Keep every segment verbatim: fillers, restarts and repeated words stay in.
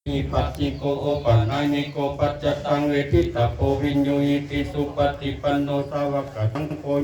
Nipatiko opanayiko paccattaṃ veditabbo viññūhīti. Supaṭipanno sāvakasaṅgho.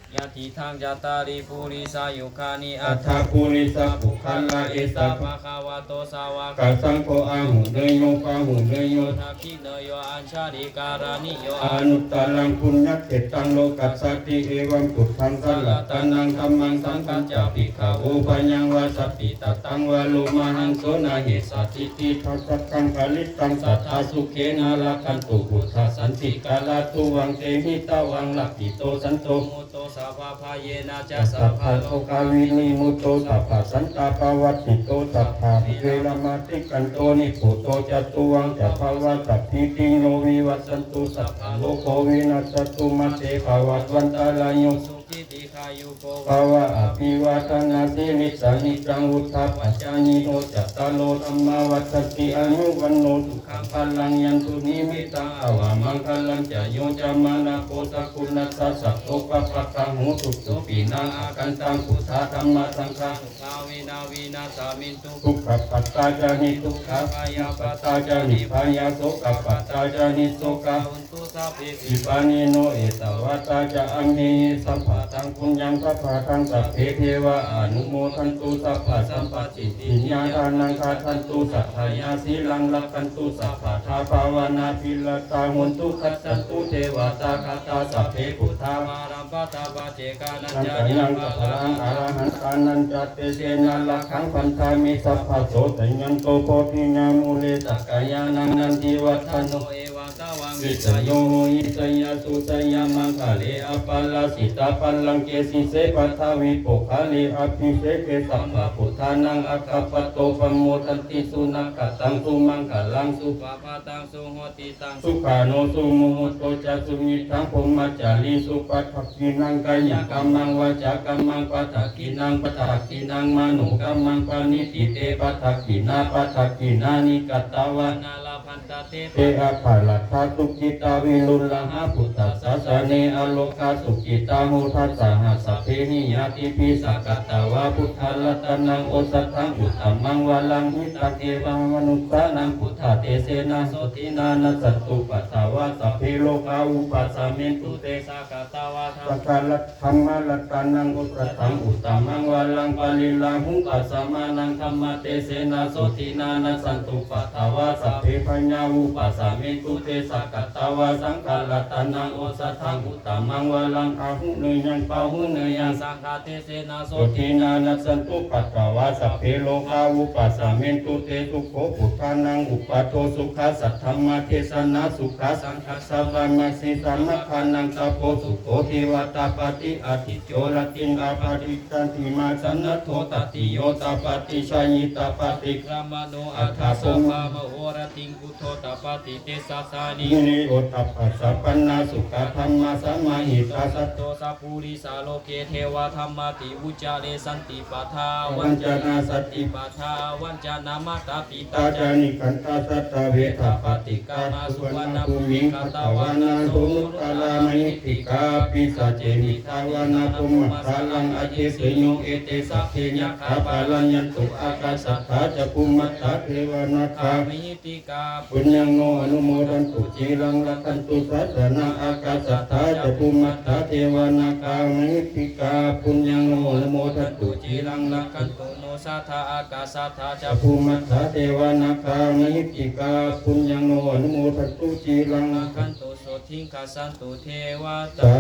Yadidaṃ cattāri purisayugāni aṭṭha purisapuggalā, esa bhagavato sāvakasaṅgho, āhuneyyo pāhuneyyo dakkhiṇeyyo añjalikaraṇīyo anuttaraṃ puññakkhettaṃ lokassāti. Evaṃ buddhaṃ saratanaṃ dhammaṃ saṅghañca bhikkhavo bhayaṃ vā satiṃ tattaṃ vā lomahaṃso na hessatīti. Dasataṃ parittaṃ sadā sukhena rakkhantu buddhasantikarā tuvaṃ. Te hitvā rakkhitvā santo mutto sabbabhayena ca sabbarogavinimutto sabbasantāpavajjito sabbaveramatikkanto nibbuto ca tuvaṃ sabbasampattisiddhiyā vivassatu sabbarogo vinassatu mā te bhavatvantarāyo sukhī dīghāyuko bhava. Abhivādanasīlissa niccaṃ vuḍḍhāpacāyino cattāro dhammā vaḍḍhanti āyu vaṇṇo sukhaṃ balaṃ. Yandunnimittaṃ avamaṅgalañca yo cāmanāpo sakuṇassa saddo pāpaggaho dussupinaṃ akantaṃ buddhadhammasaṅghanubbhāvena vināsamentu dukkhappattā ca niddukkhā bhayappattā ca nibbhayā sokappattā ca nissokā hontu sabbepi pāṇino. Ettāvatā ca amhehi sambhataṃ puññaṃ sambhataṃ sabbe devā anumodantu sabbasampattisiddhiyā. Dānaṃ dadantu saddhāya sīlaṃ rakkhantu sabbadā bhāvanābhiratā hontu gacchantu devatāgatā. Sabbe buddhā balappattā paccekānañca yaṃ balaṃ arahantānañca tejena rakkhaṃ bandhāmi sabbaso. Jayanto bodhiyā mūle sakyānaṃ nandivaḍḍhano evaṃ tvaṃ vijayo hohi jayassu jayamaṅgale. Aparājitapallaṅke sīse paṭhavipokkhare abhiseke sabbabuddhānaṃ aggappatto pamodati. Sunakkhattaṃ sumaṅgalaṃ supabhātaṃ suhuṭṭhitaṃ sukhaṇo sumuhutto ca suyiṭṭhaṃ brahmacārisu. Padakkhiṇaṃ kāyakammaṃ vācākammaṃ padakkhiṇaṃ padakkhiṇaṃ manokammaṃ paṇidhī te padakkhiṇā padakkhiṇāni katvāna labhantatthe te aggappatto sukhitā. Virūḷhā buddhasāsane arogā sukhitā hotha saha sabbehi ñātibhi. Sakkatvā buddharatanaṃ osathaṃ uttamaṃ varaṃ hitaṃ devamanussānaṃ buddhatejena sotthinā nassantupaddavā sabbe rogā vūpasamentu te. Sakkatvā saṅgharatanaṃ dhammaratanaṃ osathaṃ uttamaṃ varaṃ pariḷāhūpasamanaṃ dhammatejena sotthinā nassantupaddavā sabbe bhayā vūpasamentu te. Sakkatvā saṅgharatanaṃ osathaṃ uttamaṃ varaṃ āhuneyyaṃ pāhuneyyaṃ saṅghatejena sotthinā nassantupaddavā sabbe rogā vūpasamentu te. Sukho buddhānaṃ uppādo sukhā saddhammadesanā sukhā saṅghassa sāmaggī samaggānaṃ tapo sukho. Divā tapati ādicco rattiṃ ābhāti candimā sannaddho tatiyo tapati jhāyī tapati brāhmaṇo atha brahmā mahorattiṃ buddho tapati tejasā. Hiriyottappasampannā sukkadhammasamāhitā saddo sappuriso loke devadhammāti vuccare. Santi pakkhā avañcanā santi pādā avañcanā mātā pitā ca nikkhantā sattā vedapatikā suvaṇṇabhūmiṃ gantvāna lokuttaraṃ mahiddhikā. Pisāce niddhāvana brahmajālaṃ adesayuṃ ete sabbe yakkhā palāyantu. Ākāsaṭṭhā ca bhummaṭṭhā devā nāgā mahiddhikā puññaṃ no anumodantu ciraṃ rakkhantu sāsanaṃ. Ākāsaṭṭhā ca bhummaṭṭhā devā nāgā mahiddhikā puññaṃ no anumodantu ciraṃ rakkhantu no sadā. Ākāsaṭṭhā ca bhummaṭṭhā devā nāgā mahiddhikā puññaṃ no anumodantu ciraṃ rakkhantu sotthiṃ gacchantu devatā.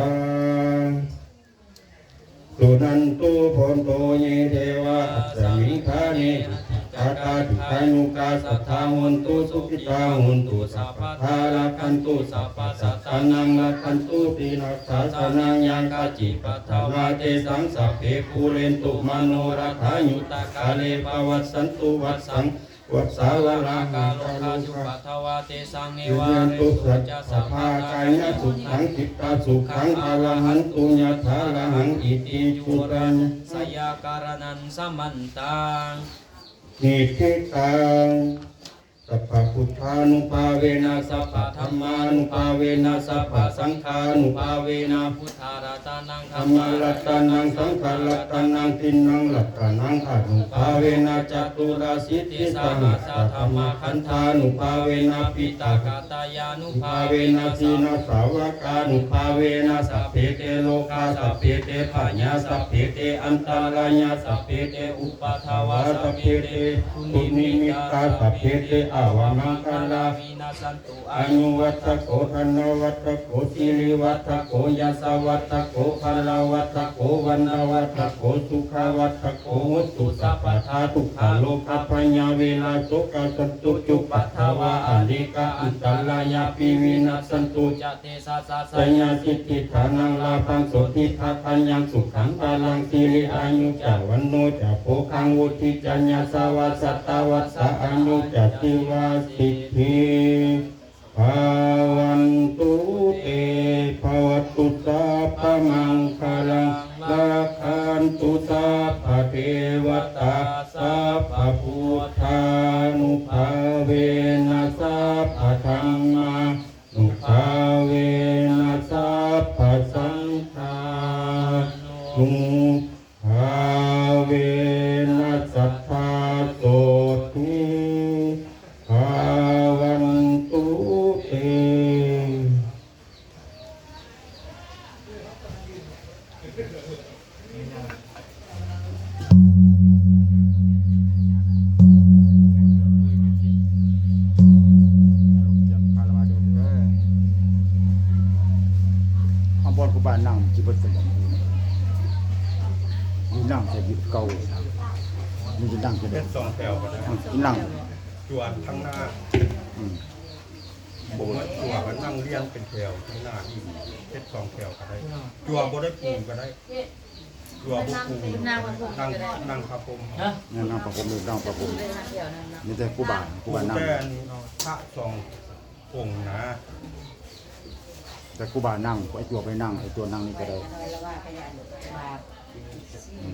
Suṇantu bhonto ye devā asmiṃ ṭhāne adhigatā dīghāyukā sadā hontu sukhitā hontu sabbadā rakkhantu sabbasattānaṃ rakkhantu jinaṃ sāsanaṃ. Yā kāci patthanā tesaṃ sabbe pūrentu manorathā. Yuttakāle pavassantu vassaṃ vassavalāhakā rogā cupaddavā tesaṃ nivārentu ca sabbadā kāyasukhaṃ cittasukhaṃ pavahantu yathārahaṃ. Iti cullajayakaraṇaṃ samantā niṭṭhitaṃ sabbabuddhānubhāvena sabbadā dhammānubhāvena sabbasaṅghānubhāvena buddharatanaṃ dhammaratanaṃ saṅgharatanaṃ tiṇṇaṃ ratanānaṃ ānubhāvena caturāsītisahassadhammakkhandhānubhāvena piṭakattayānubhāvena jinasāvakānubhāvena sabbe te rogā sabbe te bhayā sabbe te antarāyā sabbe te upaddavā sabbe te dunnimittā sabbe te avamaṅgalā vinassantu āyuvaḍḍhako dhanavaḍḍhako sirivaḍḍhako yasavaḍḍhako balavaḍḍhako vaṇṇavaḍḍhako sukhavaḍḍhako hotu sabbadā. Dukkharogabhayā verā sokā sattu cupaddavā anekā antarāyāpi vinassantu ca tejasā. Jayasiddhi dhanaṃ lābhaṃ sotthi bhāgyaṃ sukhaṃ balaṃ siri āyu ca vaṇṇo ca bhogaṃ vuḍḍhī ca yasavā satavassā āyū ca jīvasiddhī bhavantu te. Bhavatu sabbamaṅgalaṃ rakkhantu sabbadevatā sabbabuddhānubhāvena sabbadhammānubhāvena sabbasaṅghānubhāvena sadā sotthī bhavantu te. ເອົາບ່ອນຄູບານັ່ງ ຊິເບິດສະບອງ ຢູ່ນັ່ງໃສ່ຢູ່ເກົ່າ ມີທີ່ນັ່ງຈະໄດ້ ເຮັດສອງແຖວກໍໄດ້ ນັ່ງ ນັ່ງ ຈວດທາງໜ້າ ອືມ ບໍ່ວ່າຈົວກໍນັ່ງລຽນເປັນແຖວທາງໜ້າອີກ ເຮັດສອງແຖວກໍໄດ້ ຈົວບໍ່ໄດ້ປູກໍໄດ້ ຕົວະບໍ່ປູ ນັ່ງ ນັ່ງພະພົມ ຮະ ນັ່ງພະພົມ ນັ່ງພະພົມ ມີແຕ່ຄູບາ ຄູບານັ່ງ ແຕ່ອັນພະສອງອົງນະ ແຕ່ຄູບານັ່ງ ໄອ້ຕົວະໄປນັ່ງ ໄອ້ຕົວະນັ່ງນີ້ກໍໄດ້ ອືມ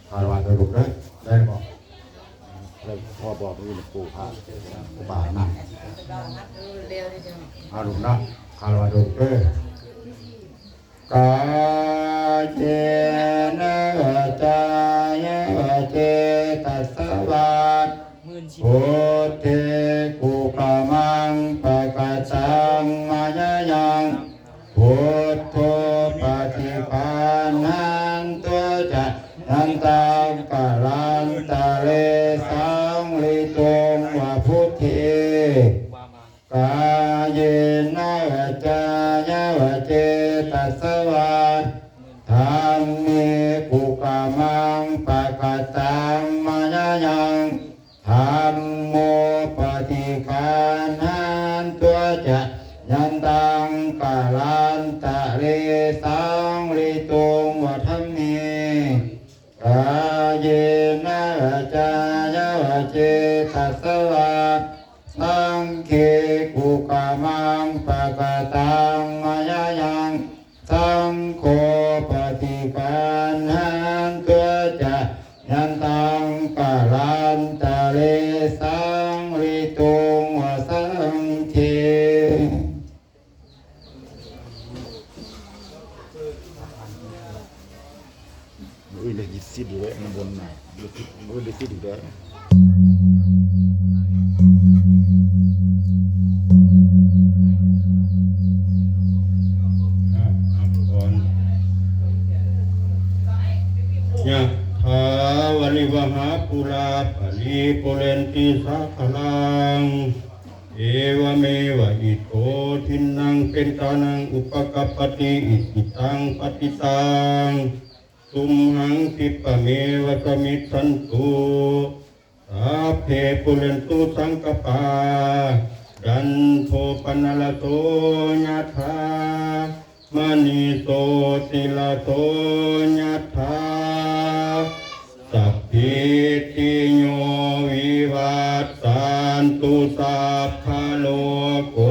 ຄາລະວະເດີລູກເດີ ໄດ້ບໍ່? ແລ້ວພໍ່ບອກຢູ່ ປູພະ ຄູບານັ່ງ ເອົາລູກເນາະ ຄາລະວະເດີລູກເດີ kāyena vācāya va cetasā vā buddhe kukammaṃ pakataṃ mayā yaṃ buddho paṭiggaṇhatu accayantaṃ kālantare saṃvarituṃ va buddhe. Kāyena vācāya va cetasā vā dhamme kukammaṃ pakataṃ mayā yaṃ dhammo paṭiggaṇhatu accayantaṃ kālantare saṃvarituṃ va dhamme. Kāyena vācāya va cetasā vā saṅghe kukammaṃ pakataṃ mayā yaṃ saṅgho paṭiggaṇhatu accayantaṃ kālantare saṃvarituṃ va saṅghe. ມື້ອື່ນໄດ້ສິດຢູ່ເດ້ ນ້ຳມົນນະ ມື້ອື່ນໄດ້ສິດຢູ່ເດ້ ອ່າ ອ່ານກ່ອນ Yathā vārivahā pūrā paripūrenti sāgaraṃ. Evameva ito dinnaṃ petānaṃ upakappati. Icchitaṃ patthitaṃ tumhaṃ khippameva samijjhatu. Sabbe pūrentu saṅkappā cando pannaraso yathā. Maṇi jotiraso yathā. Sabbītiyo vivajjantu sabbarogo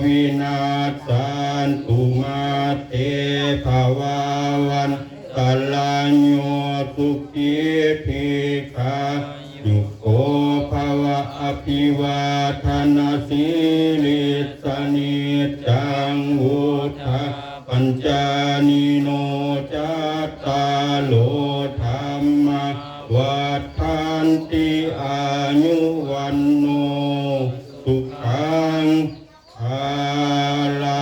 vinassatu mā te bhavatvantarāyo sukhī Abhivādanasīlissa niccaṃ vuḍḍhāpacāyino cattāro dhammā vaḍḍhanti āyu vaṇṇo sukhaṃ balaṃ.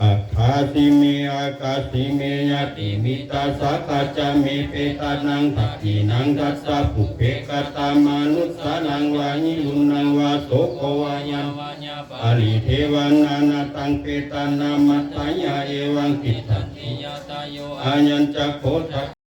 Atthāsi me akāsi me ñātimittā sakhā ca me petānaṃ dakkhiṇaṃ dajjā pubbe katamanussaraṃ vā hīruṇṇaṃ vā soko vā yā vā yā paridevanā nāthaṃ petānamatthāya evaṃ tiṭṭhanti ñātayo. Ayañca kho ca